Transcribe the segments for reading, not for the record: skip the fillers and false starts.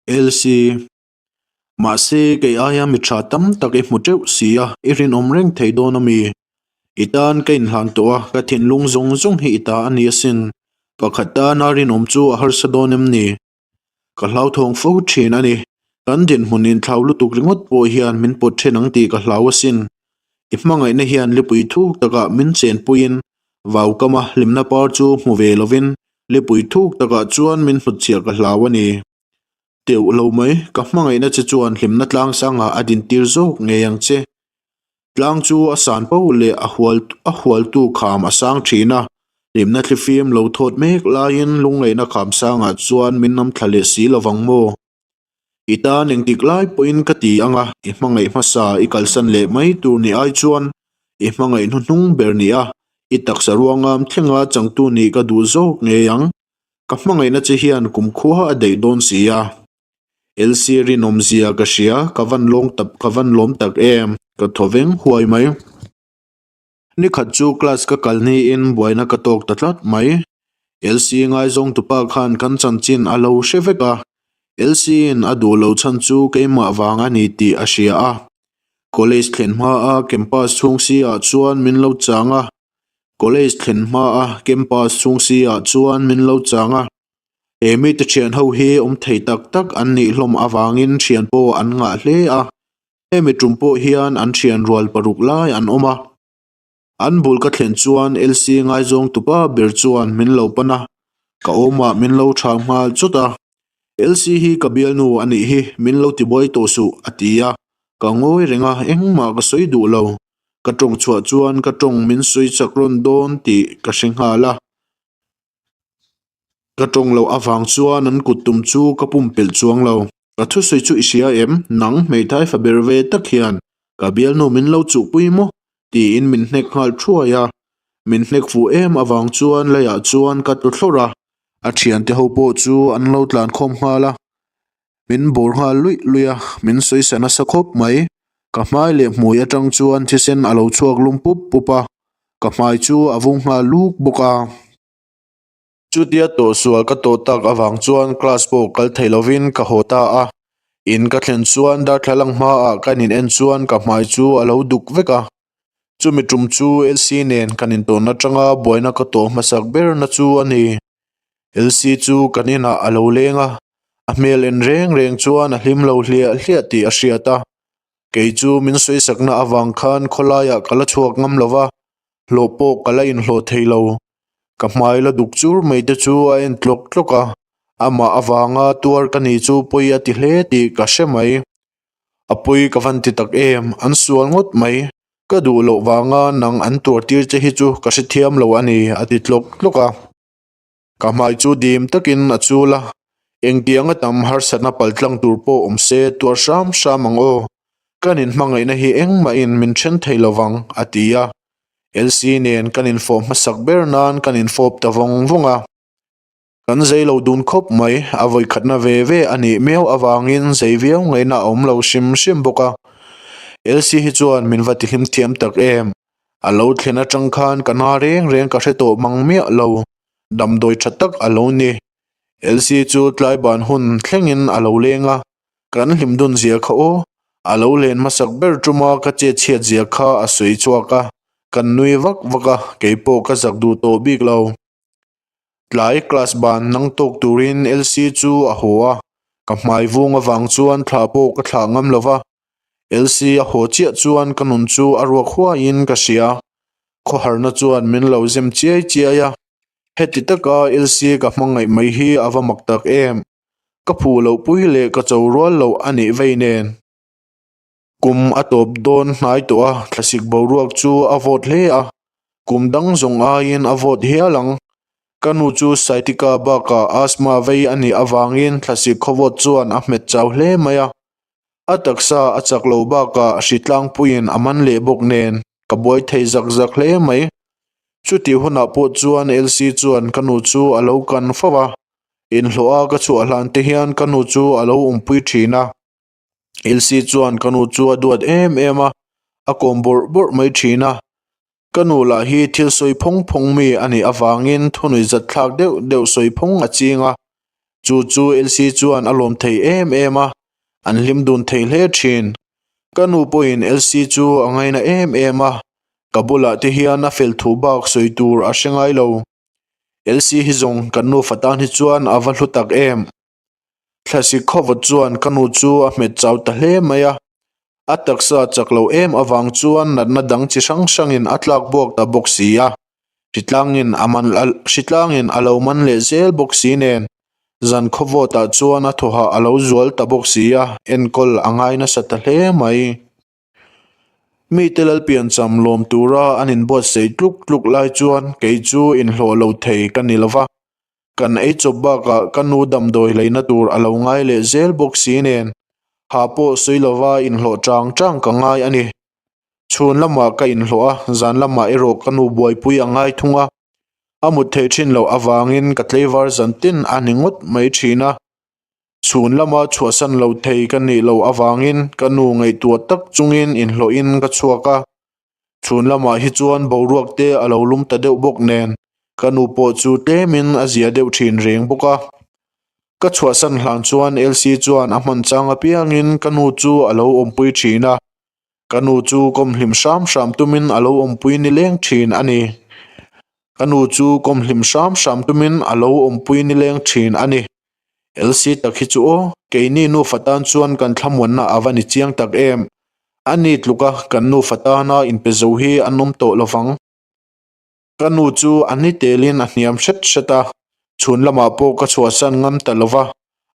Elsie, Mahse, kei aia mi tha tam tak i hmu teuh si a, i rinawm reng thei dawn a mi? I tan ka inhlan tawh a, ka thinlung zawng zawng hi i ta a ni asin. Pakhat tana rinawm chu a harsa dawn em ni? Ka hlauthawng fo thin a ni. Kan dinhmun inthlau lutuk ringawt pawh hian min pawt then ang tih ka hlau asin. I hmangaihna hian lipui thuk takah min chenpuiin vaukama hlimna par chu hmu ve lovin lipui thuk takah chuan min hnutchhiah ka hlau a ni. Teuh lo mai, ka hmangaihna che chuan hlimna tlang sangah a dintir zawk ngei ang che. Tlang chu a san poh leh a hual a hualtu kham a sang thin a, hlimna thlifim lo thawt mek laiin lungngaihna kham sangah chuan min nam thla leh si lovang maw? I tan engtik lai pawhin ka ti ang a, i hmangaih hmasa i kalsan leh mai tur ni ai chuan i hmangaih hnuhnung ber ni a, i taksa ruangam thlenga changtu nih ka duh zawk ngei ang. Ka hmangaihna che hian kumkhua a daih dawn si a. Elsie rinawmzia ka hria, ka van lawng tak ka van lawm tak em, ka thaw veng huai mai. Nikhat chu class ka kal niin buaina ka tawk ta tlat mai. Elsie ngaizawng tupa khan kan chanchin a lo hre vek a, Elsie in a duh lo chhan chu keimah vang a ni tih a hria a. College thlen hma a campus chhung si ah chuan min lo chang a, College thlen hma a campus chhung si ah chuan min lo chang a. He mite thian ho hi awm thei tak tak an nih hlawm avangin thian pawh an ngah hle a, hemi tum pawh hian an thian rual paruk lai an awm a. An bul ka thlen chuan LC ngaizawng tupa ber chuan min lo pan a, ka awmah min lo chhang nghal chawt a. LC hi ka bialnu a nih hi, min lo tibuai tawh suh a ti a, ka ngawi reng a, engmah ka sawi duh lo. Ka tawng chhuah chuan ka tawng min sawi chak rawn dawn tih ka hre nghal a. Ka tawng loh avang chuan an kut tum chu ka pumpelh chuang lo. Ka thusawi chu i hria em? Nang hmeithai fa ber ve tak hian ka bialnu min lo chuhpui maw? tiin min hnek nghal thuai a. Min hnek fuh em avang chuan leiah chuan ka tlu thlawrh a. A thiante ho pawh chu an lo tlan khawm nghal a. Min bawr nghal luih luih a, min sawisa nasa khawp mai. Ka hmai leh hmui atang chuan thisen a lo chhuak lum pup pup a, ka hmai chu a vung nghal luk bawk a. Chutia tawhsual ka tawh tak avang chuan class pawh kal thei lovin ka haw ta a. In ka thlen chuan darthlalang hmaah ka nin en chuan ka hmai chu a lo duk vek a. Chumi tum chu LC nen kan intawn atanga buaina ka tawh hmasak berna chu a ni. LC chu kan inah a lo leng a, a hmel en reng reng chuan a hlim lo hliah hliah tih a hriat a. Kei chu min sawisakna avang khan khawlaiah ka la chhuak ngam lo va, hlawh pawh ka la inhlawh thei lo. Ka hmai la duk chur mai te chu a en tlawk tlawk a, amah avanga tuar ka ni chu pawi a ti hle tih ka hre mai. A pawi ka van ti tak em, an sual ngawt mai. Ka duh loh vanga nang an tuar tir che hi chu ka hrethiam lo a ni, a ti tlawk tlawk a. Ka hmai chu dim takin a chul a, engtianga tam harsatna paltlang tur pawh awm se tuar hram hram ang aw, kan inhmangaihna hi engmahin min then thei lovang, a ti a. LC nen kan infawh hmasak ber nan kan infawp ta vawng vawng a. Kan zei lo dun khawp mai, a vawikhatna ve ve a nih miau avangin zei viau ngaihna a awm lo hrim hrim bawk a. LC hi chuan min va tihlim thiam tak em. A lo thlen atang khan ka na reng reng ka hre tawh mang miah lo, damdawi tha tak a lo ni. LC chu tlai ban hun thlengin a lo leng a, kan hlim dun zia kha aw, a lo len hmasak ber tuma ka chet chhiat zia kha a sawi chhuak a, kan nui vak vak a, keipawh ka zak duh tawh bik lo. Tlai class ban nang tawk turin LC chu a haw a, ka hmai vung avang chuan thla pawh ka thlah ngam lo va, LC a haw chiah chuan ka nun chu a ruak huaiin ka hria. Khawharna chuan min lo zem chiai chiai a, heti taka LC ka hmangaih mai hi a va mak tak em! Ka phu loh pui leh ka cho rual loh a nih vei nen. Kum a tawp dawn hnai tawh a, thlasik boruak chu a vawt hle a, kum dang zawng aiin a vawt hial ang. Ka nu chu sciatica bakah asthma vei a nih avangin thlasik khawvawt chuan a hmet chau hle mai a. A taksa a chak lo bakah hri tlangpuiin a man leh bawk nen ka buai thei zak zak hle mai. Chutih hunah pawh chuan LC chuan ka nu chu a lo kan fo a, inhlawh a ka chhuah hlan te hian ka nu chu a lo awmpui thin a. Elsie chuan ka nu chu a duat em em a, a kawm bawrh bawrh mai thin a. Ka nu lah hi thil sawi phawng phawng mi a nih avangin thunui zat thlak deuh deuh sawi phawng a ching a. Chu chu Elsie chuan a lawm thei em em a, an hlim dun thei hle thin. Ka nu pawhin Elsie chu a ngaina em em a, ka bulah te hian a fel thu bak sawi tur a hre ngai lo. Elsie hi zawng kan nufa tan hi chuan a va hlu tak em. Thlasik khawvawt chuan ka nu chu a hmet chau ta hle mai a, a taksa chak lo em avang chuan natna dang chi hrang hrangin a tlak buak ta bawk si a, hritlangin a man hritlangin a lo man leh zel bawk si nen, zan khawvawtah chuan a thawhah a lo zual ta bawk si a, enkawl a ngai nasa ta hle mai. Mite Lalpiancham lawm tura an inbuatsaih tluk tluk lai chuan kei chu inhlawh lo thei ka ni lo va. Kan ei chawp bakah ka nu damdawi leina tur a lo ngai leh zel bawk si nen, ha pawh sawi lova inhlawh chang chang ka ngai a ni. Chhun lamah ka inhlawh a, zan lamah erawh ka nu buaipui a ngai thung a. A mut theih thin loh avangin ka tleivar zan tin a ni ngawt mai thin a. Chhun lama chhuahsan lo thei ka nih loh avangin ka nu ngaihtuah tak chungin inhlawhin ka chhuak a. Chhun lamah hi chuan boruak te a lo lum ta deuh bawk nen ka nu pawh chu tlemin a zia deuh thin reng bawk a. Ka chhuahsan hlan chuan Elsie chuan a hman chang apiangin ka nu chu a lo awmpui thin a. Ka nu chu kawm hlim hram hram tumin a lo awmpui nileng thin a ni. Ka nu chu kawm hlim hram hram tumin a lo awmpui nileng thin a ni. Elsie tak hi chu aw, keini nufa tan chuan kan thlamuanna a va ni chiang tak em. A ni tluka kan nufa tana inpe zo hi an awm tawh lovang. Ka nu chu a ni telin a hniam hret hret a, chhun lamah pawh ka chhuahsan ngam ta lova,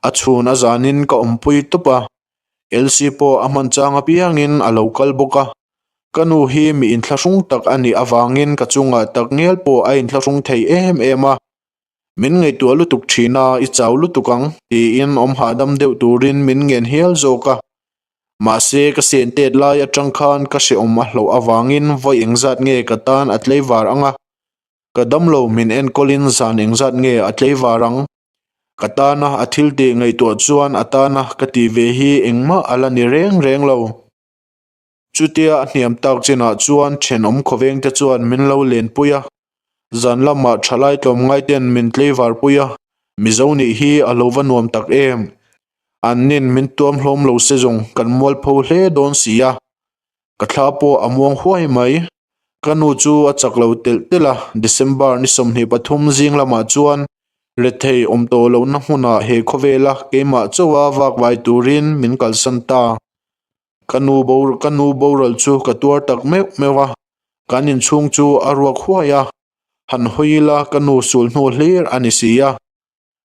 a chhun a zanin ka awmpui tawp a. Elsie pawh a hman chang apiangin a lo kal bawk a, ka nu hi mi inthlahrung tak a nih avangin ka chungah tak ngial pawh a inthlahrung thei em em a. Min ngaihtuah lutuk thin a, i chau lutuk ang, tiin awm hahdam deuh turin min ngen hial zawk a. Mahse, ka sen tet lai atang khan ka hrehawm a hlauh avangin vawi engzat nge ka tan a tleivar ang a, ka damlo min enkawlin zan engzat nge a tleivar ang. Ka tana a thil tih ngaihtuah chuan a tana ka tih ve hi engmah a la ni reng reng lo. Chutia a hniam tak chinah chuan thenawm khawveng te chuan min lo lenpui a, zan lamah thalai tlawmngai ten min tleivar pui a, Mizo nih hi a lo va nuam tak em? An nin min tuam hlawm lo se zawng kan mualpho hle dawn si a, ka thla pawh a muang huai mai. Ka nu chu a chak lo telh telh a, December ni 23 zing lamah chuan rethei awm tawh lohna hmunah he khawvela keimah chauha vakvai turin min kalsan ta. Ka nu bo ka nu boral chu ka tuar tak meuh meuh a, kan inchhung chu a ruak huai a, han hawi ila ka nu sul hnu hlir a ni si a.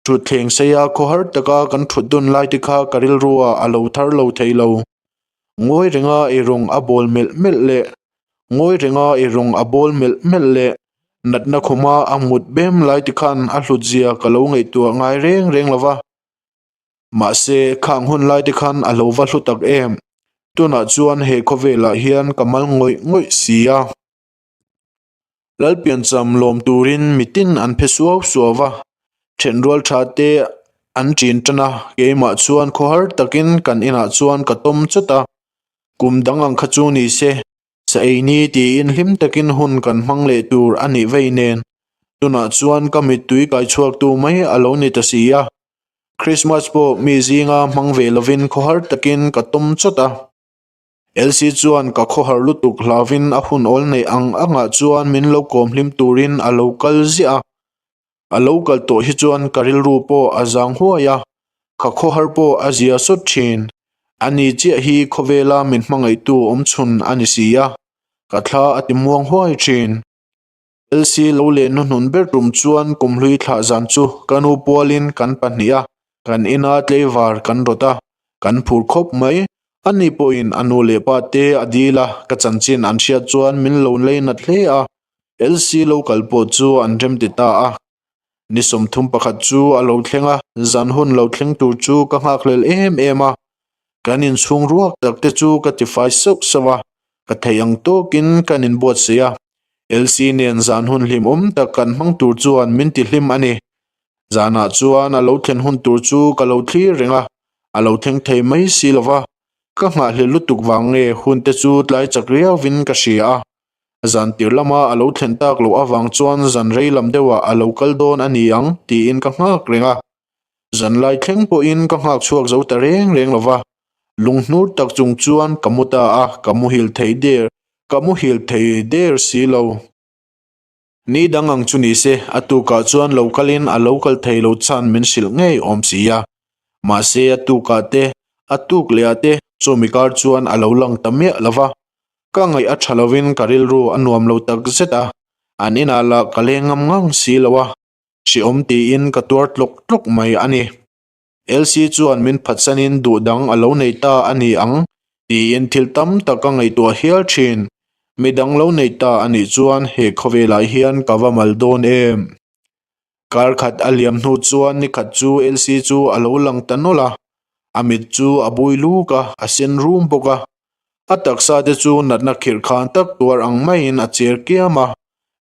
Thutthleng seia khawhar taka kan thut dun lai te kha ka rilru ah a lo thar lo thei lo. Ngawi renga eirawng a bawl melh melh leh ngawi renga eirawng a bawl melh melh leh natna khuma a mut bem lai te khan a hlut zia ka lo ngaihtuah ngai reng reng lo va. Mahse, khang hun lai te khan a lo va hlu tak em? Tunah chuan he khawvelah hian ka mal ngawih ngawih si a. Lalpiancham lawm turin mitin an phe suau suau va, thenrual tha te an chin tan a, keimah chuan khawhar takin kan inah chuan ka tawm chawt a. Kum dang ang kha chu ni se, Sa ei ni tiin hlim takin hun kan hmang leh tur a nih vei nen, tunah chuan ka mittui kai chhuaktu mai a lo ni ta si a. Christmas pawh mi zinga hmang ve lovin khawhar takin ka tawm chawt a. Elsie chuan ka khawhar lutuk hlauvin a hun awl neih ang angah chuan min lo kawm hlim turin a lo kal ziah a. A lo kal tawh hi chuan ka rilru pawh a zang huai a, ka khawhar pawh a zia sawt thin. Ani chiah hi khawvela min hmangaihtu awm chhun a ni si a, ka thla a ti muang huai thin. Elsie lo leh hnuhnun ber tum chuan kumhlui thlah zan chu ka nu pualin kan pahnih a, kan ina tleivar kan rawt a, kan phur khawp mai. Ani pawhin a nu leh pa te a dil a, ka chanchin an hriat chuan min lo leinat hle a, Elsie lo kal pawh chu an rem ti ta a. Ni 31 chu a lo thleng a, zan hun lo thleng tur chu ka nghakhlel em em a. Kan inchhung ruak tak te chu ka tifai sauh sauh a, ka theih ang tawkin kan inbuatsaih a. Elsie nen zan hun hlimawm tak kan hmang tur chuan min ti hlim a ni. Zanah chuan a lo thlen hun tur chu ka lo thlir reng a, a lo thleng thei mai si lo va. Ka nghahhlel lutuk vang nge hun te chu tlai chak riauvin ka hria a. Zan tir lama a lo thlen tak loh avang chuan zan rei lam deuhah a lo kal dawn a ni ang tiin ka nghak reng a. Zanlai thleng pawhin ka nghak chhuak zo ta reng reng lo va, lunghnur tak chung chuan ka mu ta a, ka muhil thei der, ka muhil thei der si lo. Ni dang ang chu ni se, a tukah chuan lo kalin a lo kal thei lo chhan min hrilh ngei awm si a. Mahse a tukah te, a tuk leh ah te chumi kar chuan a lo lang ta miah lo va. Ka ngaih a tha lovin ka rilru a nuam lo tak zet a, an inah lah ka leng ngam ngang si lo a. Hreawm tiin ka tuar tlawk tlawk mai a ni. Elsie chuan min phatsanin duh dang a lo nei ta a ni ang tiin thil tam tak ka ngaihtuah hial thin. Midang lo nei ta a nih chuan he khawvelah hian ka va mal dawn em? Kar khat a liam hnu chuan nikhat chu Elsie chu a lo lang ta nawlh a. A mit chu a bui luk a, a sen rum bawk a. A taksa te chu natna khirh khan tak tuar ang maiin a cher kiam a.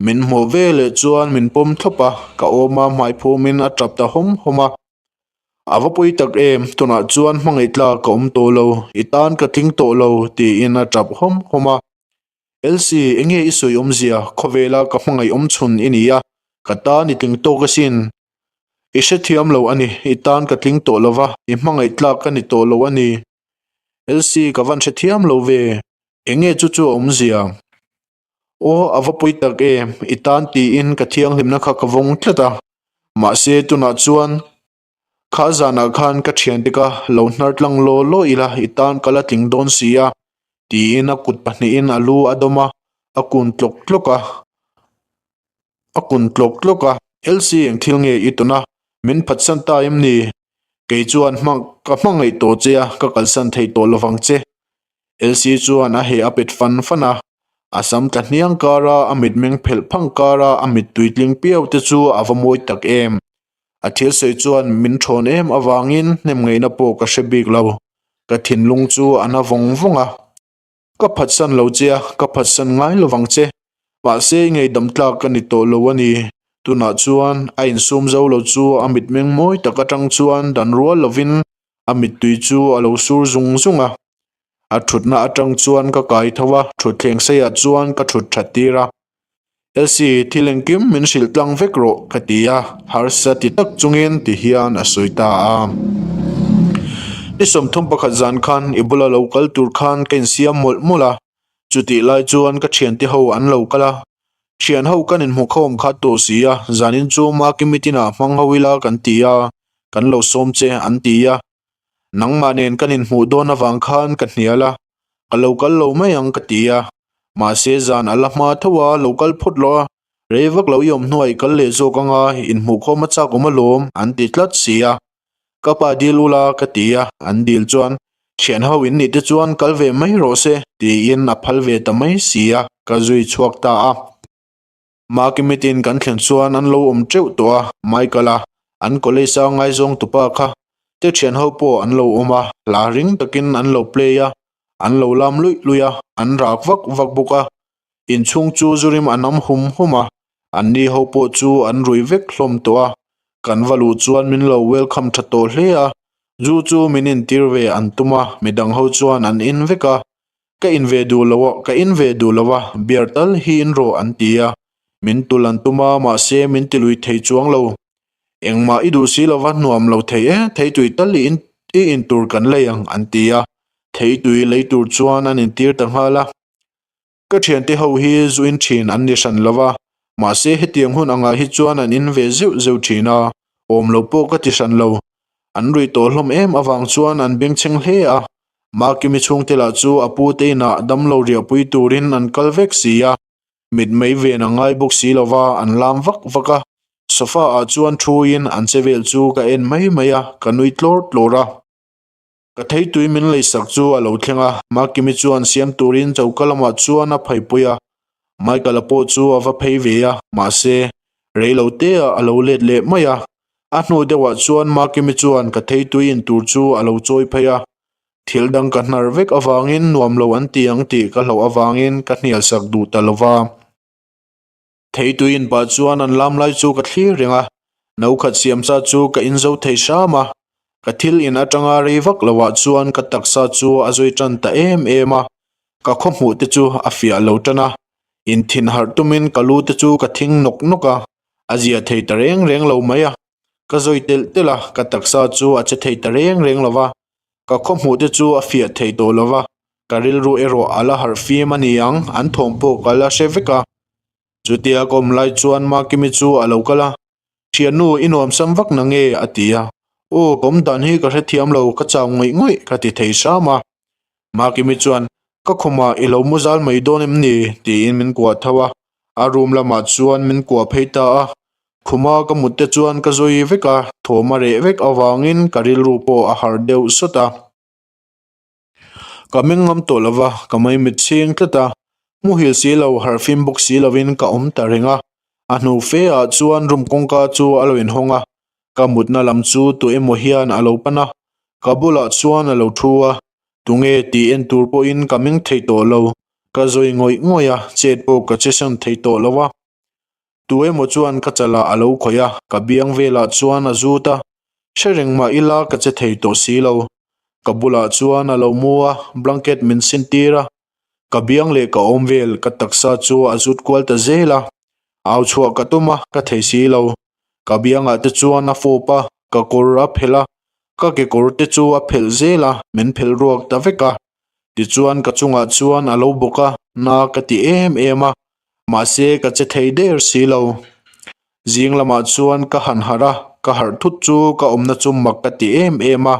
Min hmuh ve leh chuan min pawm thlawp a, ka awm a hmai phumin a tap ta hawm hawm a. A va pawi tak em, tunah chuan hmangaih tlak ka awm tawh lo, i tan ka tling tawh lo, tiin a tap hawm hawm a. Elsie, enge i sawi awmzia, khawvela ka hmangaih awm chhun i ni a, ka tan i tling tawk asin. I hrethiam lo a ni, i tan ka tling tawh lo va, i hmangaih tlak ka ni tawh lo a ni. Elsie, ka van hrethiam lo ve, enge chu chu a awmzia? Aw, a va pawi tak em, i tan tiin ka thianghlimna kha ka vawng tlat a. Mahse, tunah chuan kha zanah khan ka thiante ka lo hnar tlang law law ila i tan ka la tling dawn si a, tiin a kut pahnihin a lu a dawm a, a kun tlawk tlawk a. A kun tlawk tlawk a, Elsie eng thil nge i tawn a, min phatsan ta em ni? Kei chuan hma ka hmangaih tawh che a, ka kalsan thei tawh lovang che. Elsie chuan a heh a pet fan fan a, a sam tla hniang kara a mitmeng phelh phang kara a mittui tling piau te chu a va mawi tak em. A thil sawi chuan min thawn em avangin hnem ngaihna pawh ka hre bik lo. Ka thinlung chu a na vawng vawng a. Ka phatsan lo che a, ka phatsan ngai lovang che. Mahse i ngeihdam tlak ka ni tawh lo a ni. Tunah chuan a insum zo lo chu a mitmeng mawi tak atang chuan dan rual lovin a mittui chu a lo sur zung zung a. A thutna atang chuan ka kai tho a, thutthleng seiah chuan ka thut that tir a. Elsie, thil engkim min hrilh tlang vek rawh ka ti a, harsa ti tak chungin ti hian a sawi ta a. Ni 31 zan khan i bula lo kal tur khan ka insiam mawlh mawlh a, chutih lai chuan ka thiante ho an lo kal a. Thian ho kan inhmu khawm khat tawh si a, zanin chu Maki meeting ah hmang ho ila kan ti a, kan lo sawm che an ti a. Nangmah nen kan inhmuh dawn avang khan ka hnial a, ka lo kal lo mai ang ka ti a, mahse zan a la hma tho a, lo kal phawt lo a, rei vak lo i awm hnuah i kal leh zawk anga inhmuh khawm a chak awm alawm an ti tlat si a, ka pa dil ula ka ti a, an dil chuan thian ho in nih te chuan kal ve mai rawh se tiin a phal ve ta mai si a, ka zui chhuak ta a. Makimitin kan thlen chuan an lo awm teuh tawh a, Michael-a, an college-a ngaizawng tupa kha te thian ho pawh an lo awm a, hla ring takin an lo play a, an lo lam luih luih a, an rak vak vak bawk a. Inchhung chu zu rim a nam hum hum a, anni ho pawh chu an rui vek hlawm tawh a. Kan va luh chuan min lo welcome tha tawh hle a, zu chu min intir ve an tum a, midang ho chuan an in vek a, Ka in ve duh lo a, ka in ve duh lo a, beer tal hi in rawh an ti a. Min tul an tum a, mahse min ti lui thei chuang lo. Engmah i duh si lova nuam lo thei e, theitui tal i in i in tur kan lei ang an ti a. Theitui lei tur chuan an intir ta nghal a. Ka thiante ho hi zu in thin an ni hran lo va, mahse hetiang hun angah hi chuan an in ve zeuh zeuh thin a, awm lo pawh ka ti hran lo. An rui tawh hlawm em avang chuan an bengchheng hle a, Makimi chhungte lah chu a pute inah damlo riahpui turin an kal vek si a, mitmei ven a ngai bawk si lova an lam vak vak a, sofa ah chuan thuin an che vel chu ka en mai mai a, ka nui tlawr tlawr a. Ka theitui min leisak chu a lo thleng a, Makimi chuan siam turin choka lamah chuan a phaipui a, Michael-a pawh chu a va phei ve a, mahse, rei lo teah a lo let leh mai a, A hnu deuhah chuan Makimi chuan ka theitui in tur chu a lo chawi phei a, thil dang ka hnar vek avangin nuam lo an ti ang tih ka hlauh avangin ka hnial sak duh ta lo va. Theitui in pah chuan an lam lai chu ka thlir reng a, no khat siam sa chu ka in zo thei hram a, ka thil in atanga rei vak lohah chuan ka taksa chu a zui tan ta em em a, ka khawhmuh te chu a fiah lo tan a, inthin harh tumin ka lu te chu ka thing nawk nawk a. A zia thei ta reng reng lo mai a. Ka zawi telh telh a, ka taksa chu a che thei ta reng reng lo va, ka khawhmuh te chu a fiah thei tawh lo va, ka rilru erawh a la harh fim a ni ang, an thawm pawh ka la hre vek a. Chutia ka awm lai chuan Makimi chu a lo kal a, Thiannu, i nuamsam vak na nge? a ti a. Aw, ka awm dan hi ka hrethiam lo, ka chau ngawih ngawih ka ti thei hram a. Makimi chuan, Ka khumah i lo mu zal mai dawn em ni? tiin min kuah tho a, a room lamah chuan min kuah phei ta a. Khuma ka mut te chuan ka zawi vek a, thawm a reh vek avangin ka rilru pawh a harh deuh sawt a. Ka meng ngam tawh lo va, ka maimit chhing tlat a, muhil si lo, harhfim bawk si lovin ka awm ta reng a. A hnu fe ah chuan room kawngka chu a lo inhawng a, ka mutna lam chu tu emaw hian a lo pan a, ka bulah chuan a lo thu a, tunge tih en tur pawhin ka meng thei tawh lo, ka zawi ngawih ngawih a, chet pawh ka che san thei tawh lo a. Tu emaw chuan ka chalah a lo khawih a, ka biang velah chuan a zut a, hre reng mah ila ka che thei tawh si lo. Ka bulah chuan a lo mu a, blanket min sin tir a, ka biang leh ka awm vel ka taksa chu a zut kual ta zel a, au chhuah ka tum a, ka thei si lo. Ka biangah te chuan a fawp a, ka kawr a phelh a, ka kekawr te chu a phelh zel a, min phelh ruak ta vek a. Tichuan ka chungah chuan a lo bawk a, na ka ti em em a, mahse ka che thei der si lo. Zing lamah chuan ka han harh a, ka harh thut chu ka awmna chu mak ka ti em em a.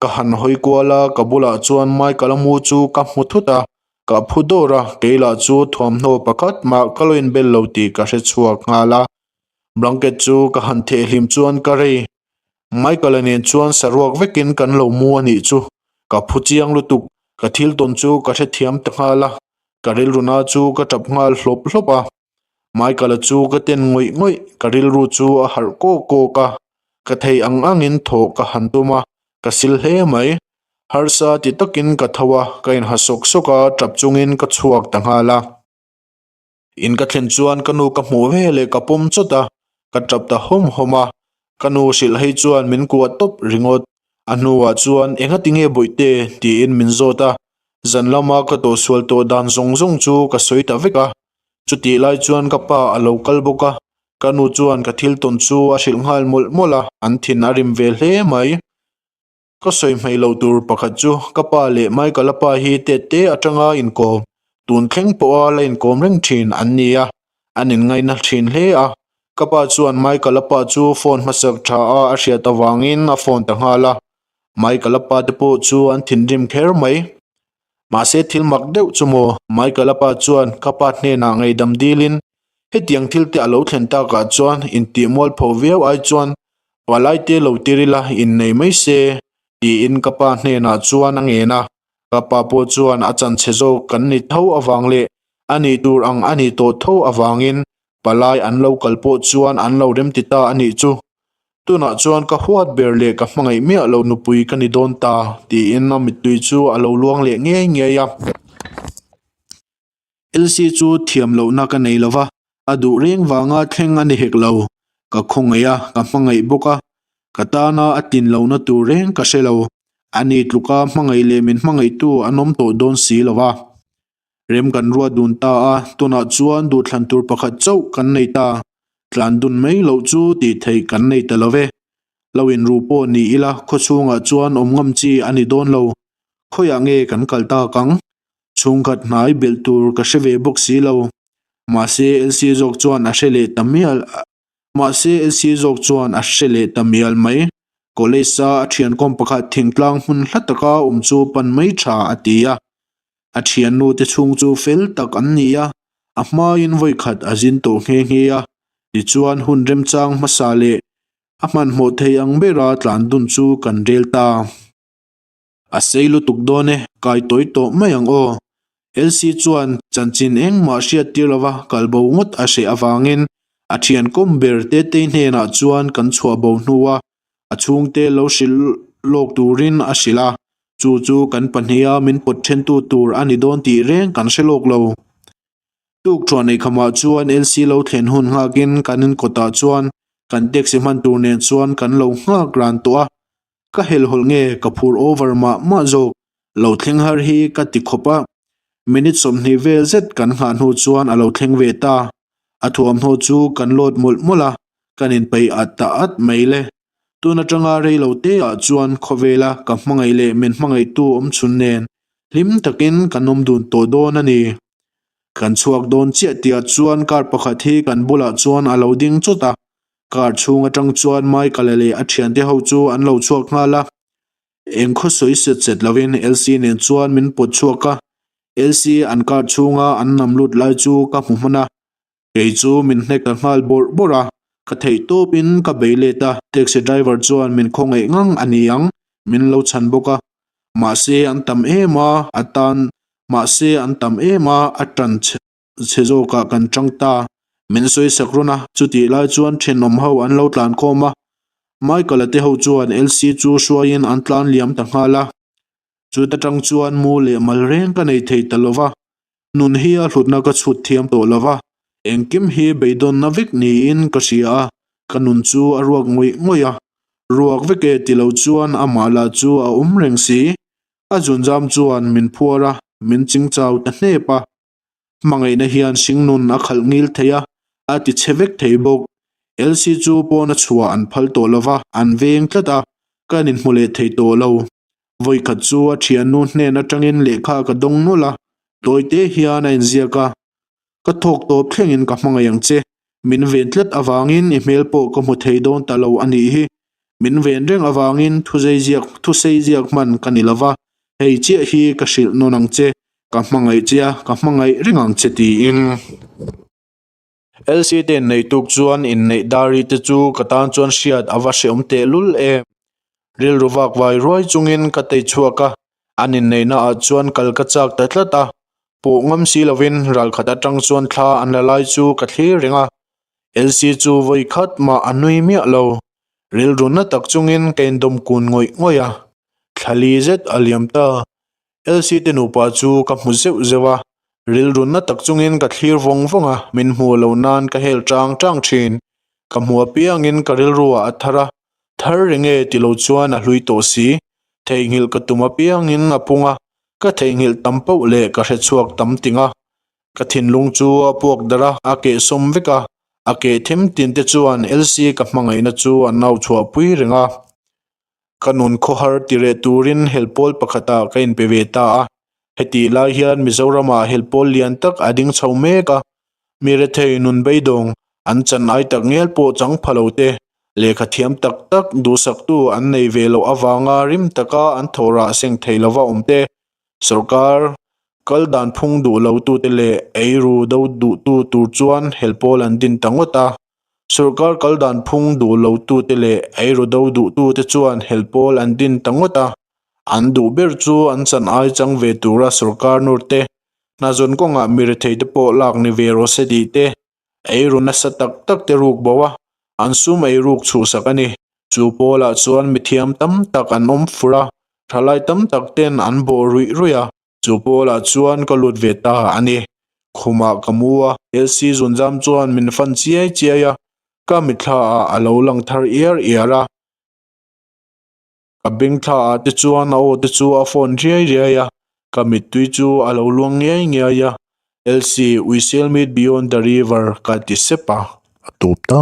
Ka han hawi kual a, ka bulah chuan Michael-a mu chu ka hmu thut a, ka phu dawr a, kei lah chu thuamhnaw pakhat mah ka lo inbel lo tih ka hre chhuak nghal a. Blanket chu ka han theh hlim chuan ka rei. Michael-a nen chuan saruak vekin kan lo mu a nih chu. Ka phu chiang lutuk, ka thil tawn chu ka hrethiam ta nghal a, ka rilruna chu ka tap nghal hlawp hlawp a. Michael-a chu ka ten ngawih ngawih, ka rilru chu a harh kawk kawk a, ka thei ang angin thawh ka han tum a, ka sil hle mai. Harsa ti takin ka tho a, ka inha sawk sawk a, tap chungin ka chhuak ta nghal a. In ka thlen chuan ka nu ka hmuh ve leh ka pawm chawt a, ka tap ta hawm hawm a, ka nu hrilh hei chuan min kuah tawp ringawt. A hnuah chuan engati nge bawihte tiin min zawt a, zan lama ka tawhsual tawh dan zawng zawng chu ka sawi ta vek a. Chutih lai chuan ka pa a lo kal bawk a, ka nu chuan ka thil tawn chu a hrilh nghal mawlh mawlh a, an thin a rim ve hle mai. Ka sawi hmeih loh tur pakhat chu ka pa leh Michael-a pa hi tet te atanga inkawm, tun thleng pawha la inkawm reng thin an ni a, an inngaihna thin hle a. Ka pa chuan Michael-a pa chu phone hmasak tha a a hriat avangin a phone ta nghal a, Michael-a pa te pawh chu an thinrim kher mai. Mahse thil mak deuh chu maw, Michael-a pa chuan ka pa hnenah ngaihdam dilin hetiang thil te a lo thlen takah chuan intih mualpho viau ai chuan palai te lo tir ila innei mai se tiin ka pa hnenah chuan a ngen a. Ka pa pawh chuan a chanchhe zawk kan ni tho avang leh a nih tur ang a nih tawh tho avangin palai an lo kal pawh chuan an lo remti ta a nih chu. Tunah chuan ka huat ber leh ka hmangaih miah lo nupui ka ni dawn ta, tiin a mittui chu a lo luang leh ngei ngei a. Elsie chu thiam lohna ka nei lo va, a duh reng vanga thleng a ni hek lo. Ka khawngaih a, ka hmangaih bawk a, ka tana a tlin lohna tur reng ka hre lo. Ani tluka hmangaih leh min hmangaihtu an awm tawh dawn si lo va. Rem kan ruat dun ta a, tunah chuan duhthlan tur pakhat chauh kan nei ta. Tlan dun mai loh chu tih theih kan nei ta lo ve. Lo inru pawh ni ila khawchhungah chuan awm ngam chi a ni dawn lo. Khawiah nge kan kal tak ang? Chhungkhat hnai belh tur ka hre ve bawk si lo. Mahse LC zawk chuan a hre leh ta mial Mahse LC zawk chuan a hre leh ta mial mai. College-a a thiankawm pakhat thingtlang hmun hla taka awm chu pan mai tha a ti a. A thiannu te chhung chu fel tak an ni a, a hmain vawi khat a zin tawh nghe nghe a. Tichuan hun remchang hmasa leh a hmanhmawh thei ang bera tlan dun chu kan rel ta. A sei lutuk dawn e, kai tawi tawh mai ang aw. Elsie chuan chanchin engmah hriat tir lova kalbo ngawt a hreh avangin a thian kawm ber Tetei hnenah chuan kan chhuah bo hnua a chhungte lo hrilh lawk turin a hrilh a, chu chu kan pahniha min pawt thentu tur a ni dawn tih reng kan hre lawk lo. Tuk thuah nei khamah chuan Elsie lo thlen hun nghakin kan inkawtah chuan kan taxi hman tur nen chuan kan lo nghak ran tawh a, Ka helhawlh nge ka phur over mah mah zawk, lo thleng har hi ka ti khawp a. Minute 20 vel zet kan nghah hnu chuan a lo thleng ve ta. A thuamhnaw chu kan load mawlh mawlh a, kan inpeih at ta at mai le. Tun atanga rei lo te ah chuan khawvela ka hmangaih leh min hmangaihtu awm chhun nen hlim takin kan awm dun tawh dawn a ni. Kan chhuak dawn chiah tihah chuan car pakhat hi kan bulah chuan a lo ding chawt a, car chhung atang chuan Michael-a leh a thiante ho chu an lo chhuak nghal a. Eng khaw sawi set set lovin Elsie nen chuan min pawt chhuak a, Elsie an car chhunga an nam lut lai chu ka hmu hman a. Kei chu min hnek ta nghal bawrh bawrh a, ka theih tawpin ka bei let a, taxi driver chuan min khawngaih ngang a ni ang, min lo chhan bawk a. Mahse an tam em a, a tan mahse an tam em a, a tan chhe zawkah kan tang ta. Min sawi sak rawn a, chutih lai chuan thenawm ho an lo tlan khawm a. Michael-a te ho chuan Elsie chu hruaiin an tlan liam ta nghal a. Chuta tang chuan mu leh mal reng ka nei thei ta lo va, Nun hi a hlutna ka chhut thiam tawh lo va, engkim hi beidawnna vek niin ka hria a, ka nun chu a ruak ngawih ngawih a. Ruak vek e ti lo chuan amah lah chu a awm reng si. A zunzam chuan min phuar a, min chingchau ta hnep a. Hmangaihna hian hringnun a khalh ngil thei a, a ti chhe vek thei bawk. Elsie chu pawn a chhuah an phal tawh lo va, an veng tlat a, ka inhmu leh thei tawh lo. Vawikhat chu a thiannu hnen atangin lehkha ka dawng nawlh a, tawite hian a inziak a, Ka thawk tawp thlengin ka hmangaih ang che, min ven tlat avangin i hmel pawh ka hmu thei dawn ta lo a nih hi. Min ven reng avangin thuzeiziak thuseiziak hman ka ni lova, hei chiah hi ka hrilh nawn ang che, ka hmangaih che a, ka hmangaih reng ang che tiin. LC te inneih tuk chuan inneih dari te chu ka tan chuan hriat a va hreawm tehlul em. Rilru vak vai ruai chungin ka tei chhuak a, an inneihna ah chuan kal ka chak ta tlat a. Pawh ngam si lovin ralkhat atang chuan thla an la lai chu ka thlir reng a. LC chu vawi khat mah a nui miah lo. Rilru na tak chungin ka indawm kun ngawih ngawih a. Thla li zet a liam ta. Elsie te nupa chu ka hmu zeuh zeuh a, rilru na tak chungin ka thlir vawng vawng a, min hmuh loh nan ka hel tang tang thin. Ka hmu apiangin ka rilru ah a thar a, thar reng e ti lo chuan a hlui tawh si. Theihnghilh ka tum apiangin a pung a, ka theihnghilh tam pauh leh ka hrechhuak tam ting a. Ka thinlung chu a puak darh a, a kehsawm vek a, a keh them tin te chuan Elsie ka hmangaihna chu an nauchhuahpui reng a. Ka nun khawhar ti reh turin helpawl pakhatah ka inpe ve ta a. Hetih lai hian Mizoramah helpawl lian tak a ding chho mek a. Mi rethei nun beidawng, an chan ai tak ngial pawh chang pha lo te, lehkha thiam tak tak duhsaktu an nei ve loh avanga rim taka an thawhrah seng thei lova awm te, sawrkar kal dan phung duh lotute leh eiru do duhtu tur chuan helpawl an din ta ngawt a. Sorkar kal dan phung duh lotute leh eiru do duhtute chuan helpawl an din ta ngawt a, an duh ber chu an chan ai chang ve tura sorkar nur te, hna zawn kawngah mi retheite pawh lak ni ve rawh se tih te, eiru nasa tak tak te ruk bo a, an sum eiruk chhuhsak a ni. Chu pawlah chuan mithiam tam tak an awm fur a, thalai tam tak ten an bawh ruih ruih a. Chu pawlah chuan ka lut ve ta a ni. Khumah ka mu a, LC zunzam chuan min fan chiai chiai a, ka mitthla ah a lo lang thar iar iar a. Ka beng thla ah te chuan a aw te chu a phone riai riai a, ka mittui chu a lo luang ngiai ngiai a. LC, we shall meet beyond the river ka ti sep a. A tawp ta.